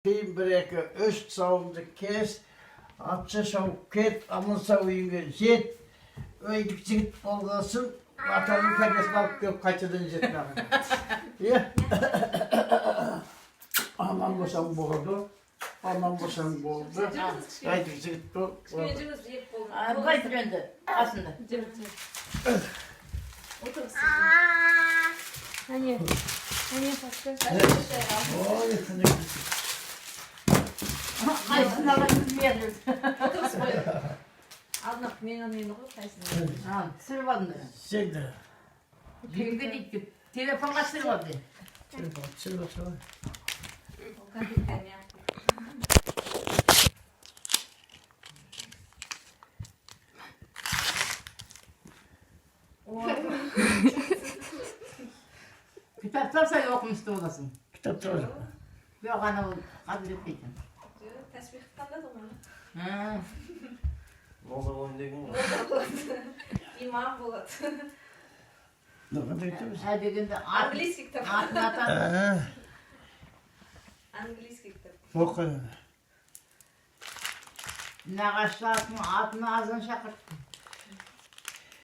Кейін бір, екі, үш тұсауыңды кес, атша шауып кет, аман сау үйіңе жет. Өйтіп жігіт болғасын, атаңның кәдесін алып келіп қайтадан жет маған. Иә. Аман болсаң болды. Аман болсаң болды. Өйтіп жігіт бол. Кішкене жүріңіз, жеп болын. Былай тұр енді қасында. Жүр, жүр. Отырғыз. Әне. Әне, папка. Ой, қандай. Қайсысын аласың, білмей. Отырғыз қой. Алдына мені ғой, қайсысын. А, түсіріп алдым да. Сен де. Жеңге дейді, телефонға түсіріп алды. Телефон, телефон, телефон. Ол конфеттер мен. Кітап тапсаң, оқымысты боласың. Кітап тоже. Жоқ, анау қазір етпейтін. Тәсбих таңдады ғой. А, Молда боламын деген ғой. Имам болады. Ну, қандай кітап? Ә дегенде Английский кітап. атын атады. А, Английский кітап. оқы. Нағашы атын, атына азан шақыртты.